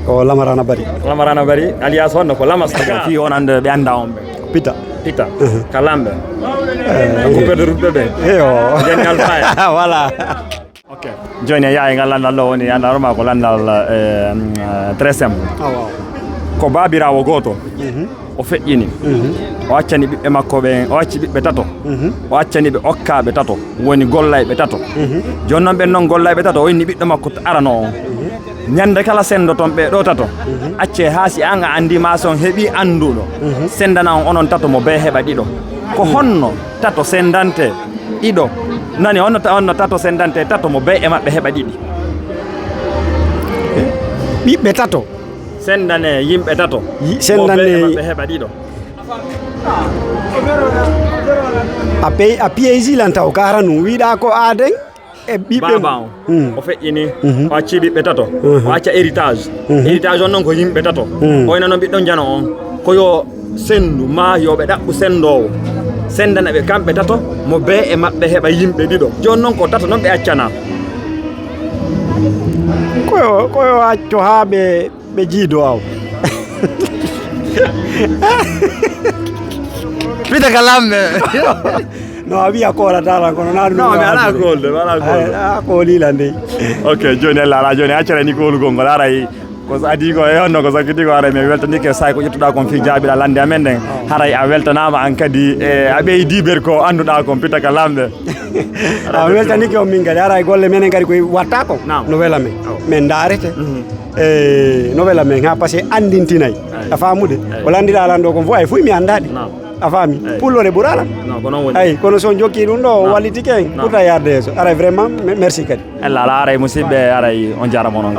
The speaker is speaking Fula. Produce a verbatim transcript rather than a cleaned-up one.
Ko Lamarana Bari. Lamarana Bari, alias honno ko Lamas. Fii on annde ɓe annda on ɓe. Pita. Pita. Ka lamɓe. Ko perde rutɓe ɓe. Eyo. Général Faye. Voilà. Ok. Jooni e yaay ngal lanndal ɗo woni, annda ma ko lanndal, eh, mm, eh, très simple. Ko baabiraawo gooto. O feƴƴini. O accani ɓiɓɓe makko ɓen, o acci ɓiɓɓe tato. O accani ɓe okkaaɓe tato, woni gollayɓe tato. Jooni noon ɓen noon gollayɓe tato, o inni ɓiɗɗo makko arano on. Ñande kala senndoton ɓe ɗo tato, accee haa si an a anndi maa si on heɓii annduɗo, senndana on onon tato mo bee heɓa ɗiɗo. Ko honno tato senndante ɗiɗo? Nani, honno ta-, honno tato senndante tato mo bee e maɓɓe heɓa ɗiɗi? Ɓiɓɓe tato. Senndane yimɓe tato. Yi-, senndane mo bee e maɓɓe heɓa ɗiɗo. A pey-, a piyeji lan taw ka hara num wiɗa ko aaden e ɓiɓɓe baaba on. O feƴƴini, o acci ɓiɓɓe tato. O acca héritage. Héritage on noon ko yimɓe tato. Oyna noon ɓiɗɗo jano on. Ko yo senndu maa yo ɓe ɗaɓɓu senndoowo. Senndana ɓe kamɓe tato, mo bee e maɓɓe heɓa yimɓe ɗiɗo. Jooni noon ko tato noon ɓe accana. Ko yo, ko yo acco haa ɓe, ɓe jiido aw. Pita ka lamɓe. No, a wiya koolata lan, kono na ɗum. Non, mi alaa koolde, mi alaa koolde. A koolii lan dey. Ok, jooni ella alaa, jooni accere ni koolugol ngol aray. Ko so adii ko e honno ko sakkiti ko aray, mi weltanike saay ko ƴettuɗaa kon fii jaabiɗaa lannde amen ɗen. Haray a weltanaama an kadi, e a ɓeydii ber ko annduɗaa kon pita ka lamɓe. A weltanike on min kadi, haray golle menen kadi koye watta kon. Naam. No wela men. Awa. Men ndaarete. Mhm. E, no wela men ha, parce que anndintinay. Ay. A faamude? Ay. Ko lanndiraa lan ɗo kon fof, ay fof mi anndaa ɗi. Naam. A faami? Ay. Pullo ɗe ɓuraa lan. Non, ko noon woni. Ay, kono so on jokkii ɗum ɗo, o wallitike en, ɓurta yaarde yeeso. Aray vraiment, me-, merci kadi. Ella alaa, aray musidɓe, aray on jaarama onon.